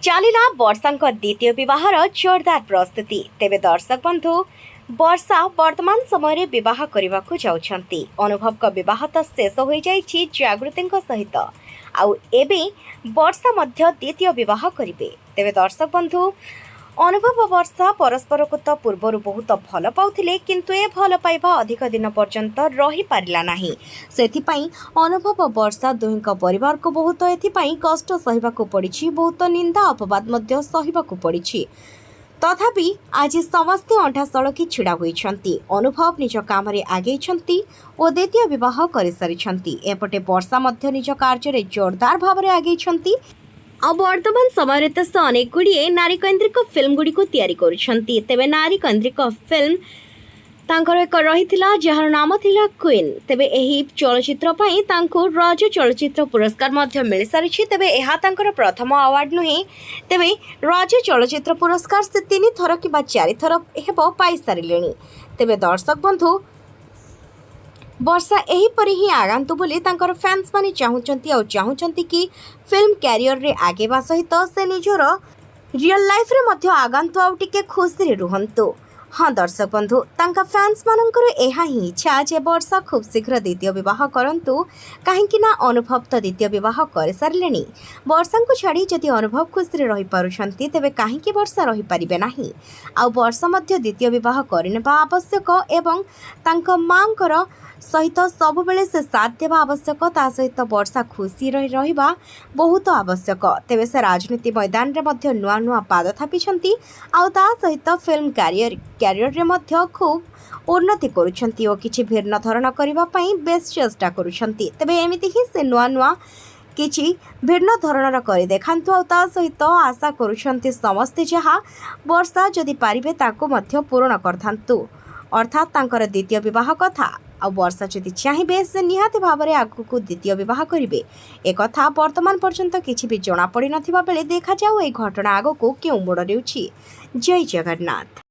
ଚାଲିଲା ବର୍ଷାଙ୍କ ଦ୍ୱିତୀୟ ବିବାହର ଜୋରଦାର ପ୍ରସ୍ତୁତି। ତେବେ ଦର୍ଶକ ବନ୍ଧୁ, ବର୍ଷା ବର୍ତ୍ତମାନ ସମୟରେ ବିବାହ କରିବାକୁ ଯାଉଛନ୍ତି। ଅନୁଭବଙ୍କ ବିବାହ ତ ଶେଷ ହୋଇଯାଇଛି ଜାଗୃତିଙ୍କ ସହିତ, ଆଉ ଏବେ ବର୍ଷା ମଧ୍ୟ ଦ୍ୱିତୀୟ ବିବାହ କରିବେ। ତେବେ ଦର୍ଶକ ବନ୍ଧୁ, ଅନୁଭବ ବର୍ଷା ପରସ୍ପରକୁ ତ ପୂର୍ବରୁ ବହୁତ ଭଲ ପାଉଥିଲେ, କିନ୍ତୁ ଏ ଭଲ ପାଇବା ଅଧିକ ଦିନ ପର୍ଯ୍ୟନ୍ତ ରହିପାରିଲା ନାହିଁ। ସେଥିପାଇଁ ଅନୁଭବ ବର୍ଷା ଦୁହିଁଙ୍କ ପରିବାରକୁ ବହୁତ ଏଥିପାଇଁ କଷ୍ଟ ସହିବାକୁ ପଡ଼ିଛି, ବହୁତ ନିନ୍ଦା ଅପବାଦ ମଧ୍ୟ ସହିବାକୁ ପଡ଼ିଛି। ତଥାପି ଆଜି ସମସ୍ତେ ଅଣ୍ଟା ସଳଖି ଛିଡ଼ା ହୋଇଛନ୍ତି। ଅନୁଭବ ନିଜ କାମରେ ଆଗେଇଛନ୍ତି ଓ ଦ୍ୱିତୀୟ ବିବାହ କରିସାରିଛନ୍ତି। ଏପଟେ ବର୍ଷା ମଧ୍ୟ ନିଜ କାର୍ଯ୍ୟରେ ଜୋରଦାର ଭାବରେ ଆଗେଇଛନ୍ତି। ଆଉ ବର୍ତ୍ତମାନ ସମୟରେ ତ ସେ ଅନେକ ଗୁଡ଼ିଏ ନାରୀ କୈନ୍ଦ୍ରିକ ଫିଲ୍ମଗୁଡ଼ିକୁ ତିଆରି କରୁଛନ୍ତି। ତେବେ ନାରୀ କୈନ୍ଦ୍ରିକ ଫିଲ୍ମ ତାଙ୍କର ଏକ ରହିଥିଲା, ଯାହାର ନାମ ଥିଲା କୁଇନ୍। ତେବେ ଏହି ଚଳଚ୍ଚିତ୍ର ପାଇଁ ତାଙ୍କୁ ରାଜ୍ୟ ଚଳଚ୍ଚିତ୍ର ପୁରସ୍କାର ମଧ୍ୟ ମିଳିସାରିଛି। ତେବେ ଏହା ତାଙ୍କର ପ୍ରଥମ ଆୱାର୍ଡ଼ ନୁହେଁ। ତେବେ ରାଜ୍ୟ ଚଳଚ୍ଚିତ୍ର ପୁରସ୍କାର ସେ ତିନି ଥର କିମ୍ବା ଚାରିଥର ହେବ ପାଇସାରିଲେଣି। ତେବେ ଦର୍ଶକ ବନ୍ଧୁ, ବର୍ଷା ଏହିପରି ହିଁ ଆଗାନ୍ତୁ ବୋଲି ତାଙ୍କର ଫ୍ୟାନ୍ସ ମାନେ ଚାହୁଁଛନ୍ତି, ଆଉ ଚାହୁଁଛନ୍ତି କି ଫିଲ୍ମ କ୍ୟାରିୟରରେ ଆଗେଇବା ସହିତ ସେ ନିଜର ରିଅଲ୍ ଲାଇଫ୍ରେ ମଧ୍ୟ ଆଗାନ୍ତୁ ଆଉ ଟିକେ ଖୁସିରେ ରୁହନ୍ତୁ। ହଁ ଦର୍ଶକ ବନ୍ଧୁ, ତାଙ୍କ ଫ୍ୟାନ୍ସ ମାନଙ୍କର ଏହା ହିଁ ଇଚ୍ଛା ଯେ ବର୍ଷା ଖୁବ୍ ଶୀଘ୍ର ଦ୍ୱିତୀୟ ବିବାହ କରନ୍ତୁ, କାହିଁକି ନା ଅନୁଭବ ତ ଦ୍ୱିତୀୟ ବିବାହ କରିସାରିଲେଣି। ବର୍ଷାଙ୍କୁ ଛାଡ଼ି ଯଦି ଅନୁଭବ ଖୁସିରେ ରହିପାରୁଛନ୍ତି, ତେବେ କାହିଁକି ବର୍ଷା ରହିପାରିବେ ନାହିଁ? ଆଉ ବର୍ଷା ମଧ୍ୟ ଦ୍ୱିତୀୟ ବିବାହ କରିନେବା ଆବଶ୍ୟକ ଏବଂ ତାଙ୍କ ମାଆଙ୍କର ସହିତ ସବୁବେଳେ ସେ ସାଥ ଦେବା ଆବଶ୍ୟକ। ତା ସହିତ ବର୍ଷା ଖୁସି ରହି ରହିବା ବହୁତ ଆବଶ୍ୟକ। ତେବେ ସେ ରାଜନୀତି ମଇଦାନରେ ମଧ୍ୟ ନୂଆ ନୂଆ ପାଦ ଥାପିଛନ୍ତି, ଆଉ ତା ସହିତ ଫିଲ୍ମ କ୍ୟାରିୟରରେ ମଧ୍ୟ ଖୁବ୍ ଉନ୍ନତି କରୁଛନ୍ତି ଓ କିଛି ଭିନ୍ନ ଧରଣ କରିବା ପାଇଁ ବେଶ ଚେଷ୍ଟା କରୁଛନ୍ତି। ତେବେ ଏମିତି ହିଁ ସେ ନୂଆ ନୂଆ କିଛି ଭିନ୍ନ ଧରଣର କରି ଦେଖାନ୍ତୁ, ଆଉ ତା ସହିତ ଆଶା କରୁଛନ୍ତି ସମସ୍ତେ ଯାହା ବର୍ଷା ଯଦି ପାରିବେ ତାକୁ ମଧ୍ୟ ପୂରଣ କରିଥାନ୍ତୁ, ଅର୍ଥାତ୍ ତାଙ୍କର ଦ୍ୱିତୀୟ ବିବାହ କଥା। ଆଉ ବର୍ଷା ଯଦି ଚାହିଁବେ, ସେ ନିହାତି ଭାବରେ ଆଗକୁ ଦ୍ୱିତୀୟ ବିବାହ କରିବେ। ଏକଥା ବର୍ତ୍ତମାନ ପର୍ଯ୍ୟନ୍ତ କିଛି ବି ଜଣାପଡ଼ିନଥିବା ବେଳେ ଦେଖାଯାଉ ଏହି ଘଟଣା ଆଗକୁ କେଉଁ ମୋଡ଼ ନେଉଛି। ଜୟ ଜଗନ୍ନାଥ।